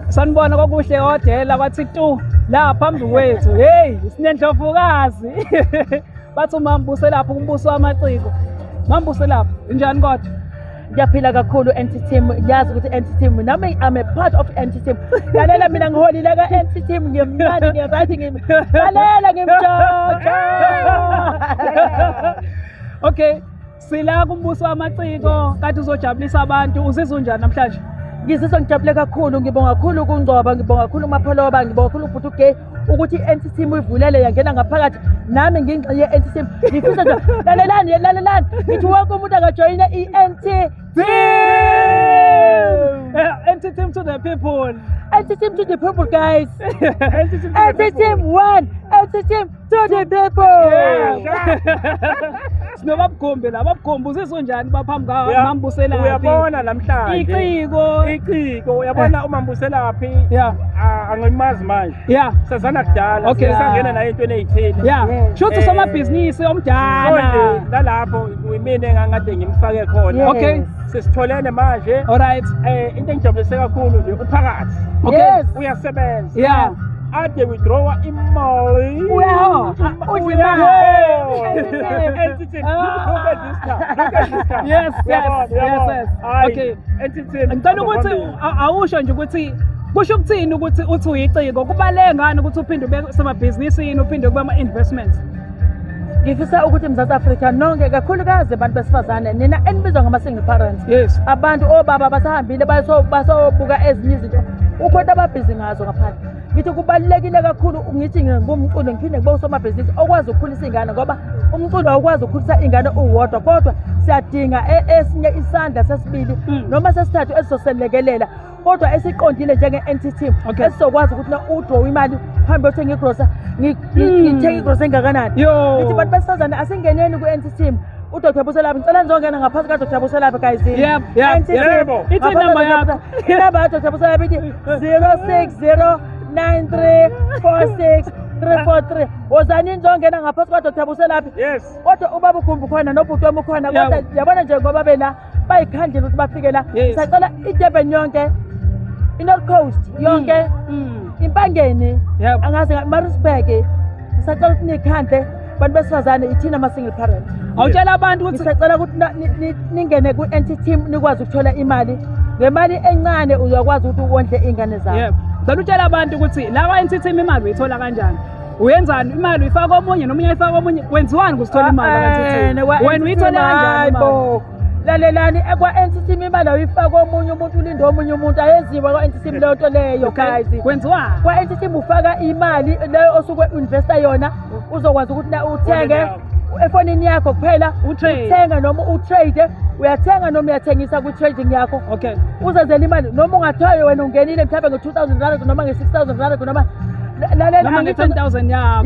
Sanibona kokuhle odela kwathi tu la phambi kwethu. Hey, sinendlovukazi. Bathi uMamBuse lapho umbuso wamaciko. MamBuse lapho, injani kodwa? Ngiyaphila kakhulu NT team, ngiyazi ukuthi NT team nami I'm a part of NT team. Lalela mina ngiholile ka NT team, ngiyamnandi, ngiyaright, ngim. Lalela ngimjojo. Okay, sila kumbuso wamaciko kade uzojabulisa abantu. Uzizwa unjani namhlanje? Ngizizwa ngijabule kakhulu, ngibonga kakhulu kuNgcoba, ngibonga kakhulu uMapholoba, ngibonga kakhulu ubhuti uGay ukuthi i-NT team uyivulele yangena ngaphakathi. Nami ngingxenye ye-NT team. Ngifisa nje, lalelani, lalelani. Ngithi wonke umuntu akajoyine i-NT Team! NT team to the people. NT team to the people, guys. NT team to the NT team one, NT team to the people. Sinobabugombe la, babugombe uzizwa unjani baphambi kaMambuselaphi? Uyabona namhlanje. Iciko. Iciko, uyabona uMambuselaphi? Yeah. Angimazi manje. Sazana kudala, sangena naye entweni ey'thile. Shuthi somabhizinisi omdala. So nje nalapho uyimina engangade ngimfake khona. Sesitholene manje. All right. Into engijabulise kakhulu nje uphakathi. Uyasebenza. Ade withdraw imali. Uyahola. Uyahola. NT team. Look at this car. Look at this car. Uyabona, uyabona. Hayi, NT team. Ngicela ukuthi awusho nje ukuthi kusho ukuthini ukuthi uthi uyiciko, kubaluleke ngani ukuthi uphinde ube semabhizinisini, uphinde kube ama-investments? Ngifisa ukuthi Mzansi Afrika nonke, kakhulukazi abantu besifazane, nina enibizwa ngama-single parents, abantu obaba basahambile basobuka ezinye izinto, ukhona ababhizi ngazo ngaphandle. Ngithi kubalulekile kakhulu, ngithi ngumculo ngiphinde ngibe usomabhizinisi okwazi ukukhulisa iy'ngane, ngoba umculo awukwazi ukukhulisa iy'ngane uwodwa, kodwa siyadinga esinye isandla sesibili noma sesithathu esizoselekelela, kodwa esiqondile njenge-NT team, esizokwazi ukuthi na udraw imali uhambe uyothenga igrosa, ngithenge igrosa engakanani. Yo. Ngithi bantu besifazane asingeneni ku-NT team. UDr Buselaphi, ngicela nizongena ngaphansi kaDr Buselaphi, guys. Yep. NT team. Yebo. Ithi inamba yakho. Inamba kaDr Buselaphi ithi 0609346343. Wozani nizongena ngaphansi kaDr Buselaphi. Kodwa ubaba uGumbi khona nobhuti wami ukhona, kodwa yabona nje ngoba bela bayikhandlela ukuthi bafike la. Sacela iDurban yonke, iNorth Coast yonke, Impangeni, angazi Maritzburg, ngisacela ukuthi nikhandle bantu besifazane, ithina ama-single parent. Awutshela abantu ukuthi Ngisacela ukuthi ningene ku-NT team nikwazi ukuthola imali. Ngemali encane uyakwazi ukuthi wondle iy'ngane zakho. Yebo. Ngicela utshela abantu ukuthi la kwa-NT team imali uyithola kanjani? Uyenzani imali, uyifaka omunye nomunye ayifaka omunye, kwenziwani ukuzithola imali kwa-NT team? Wena uyithole kanjani imali? Hayibo. Lalelani, kwa-NT team imali awuyifaka omunye umuntu, ulinde omunye umuntu, ayenziwa kwa-NT team leyo nto leyo, guys. Kwenziwani? Kwa-NT team ufaka imali leyo osuke investa yona, uzokwazi ukuthi na uthenge Efonini efonini yakho kuphela, Utrade. uthenga noma utrade, uyathenga noma uyathengisa kwi-trading yakho, uzenzela imali. Noma ungathiwa wena ungenile mhlawumbe nge-2,000 rand noma nge-6,000 rand noma lalela, Noma nge-10,000 yakho.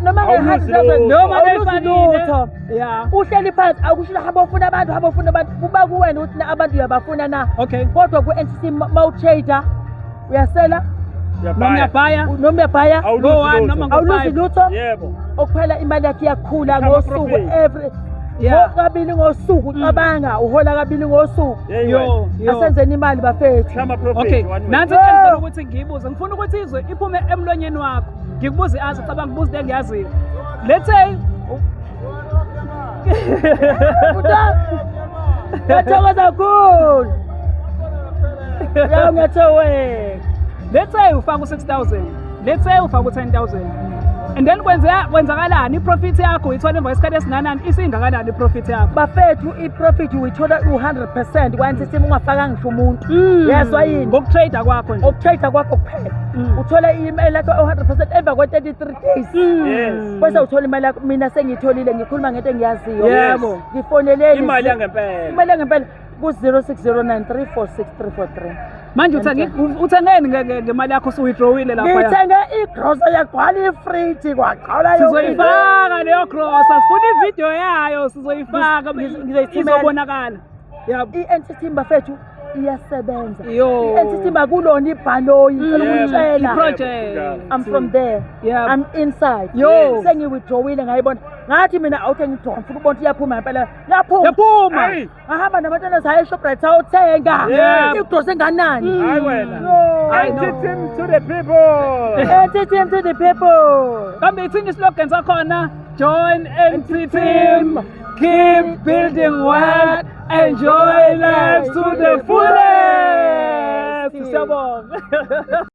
Noma Awuluzi nge-100,000, lutho. Noma awuluzi beyifakile. lutho. Uhleli phansi, akusho hamba ufuna abantu, hamba ufuna abantu, kuba kuwena ukuthi na abantu uyabafuna na. Kodwa ku-NTC ma utrader uyasela Noma uyabhaya. Noma uyabhaya, Awuluzi Go one, lutho. noma awuluzi ngo-five. lutho. Okuphela imali yakho iyakhula Shaba ngosuku profit. every kabili ngosuku. Cabanga uhola kabili ngosuku. Hey, Yo, wena. yo. Asenzeni imali, bafethu. Shama profit one way. Nansi into engicela ukuthi ngiyibuze. Ngifuna ukuthi izwe iphume emlonyeni wakho. Ngikubuze azi, cabanga ngibuze into engiyaziyo. Let's say Ngiyathokoza kakhulu. Ya, ngiyathokoza. Let's say ufaka u-6000, let's say ufaka u-10,000 and then kwenzeka kwenzakalani? I-profit yakho uyithola emva kwesikhathi esinganani? Isingakanani i-profit yakho? Bafethu, i-profit uyithola u-100% kwa-NTT ungafakanga ngisho umuntu. Yezwa yini? Ngokutrade kwakho nje. Ukutrade kwakho kuphela. Uthola imali yakho u-100% emva kwe-33 days. Bese uthola imali yakho. Mina sengiyitholile, ngikhuluma ngento engiyaziyo. Ngifoneleni. Imali yangempela. Imali yangempela ku-0609346343. Manje uthengeni ngemali yakho usuwithdrawile lapha? Ngithenge igrosa, yagcwala ifriji, kwagcwala yonke into. Sizoyifaka leyo grosa, sifuna ividiyo yayo, sizoyifaka. Ngizoyithumela. Izobonakala. Yabo. I-NTT, bafethu, iyasebenza. Yo. I-NTT makulona ibhanoyi, ngicela ukutshela. I-project. I'm from there. I'm inside. Yo. Sengiwithdrawile, ngayibona. Ngathi mina awuthe ngidraw, ngifuna ukubona ukuthi iyaphuma ngempela. Yaphuma. Yaphuma. Hey. Ngahamba nabantwana saya eShoprite sayothenga. Yebo. Igrosa enganani? Hayi wena. Yo. I know. NT team to the people. NT team to the people. Kambe ithini islogan sakhona? Join NT team, keep building wealth, enjoy life to the fullest. Siyabonga.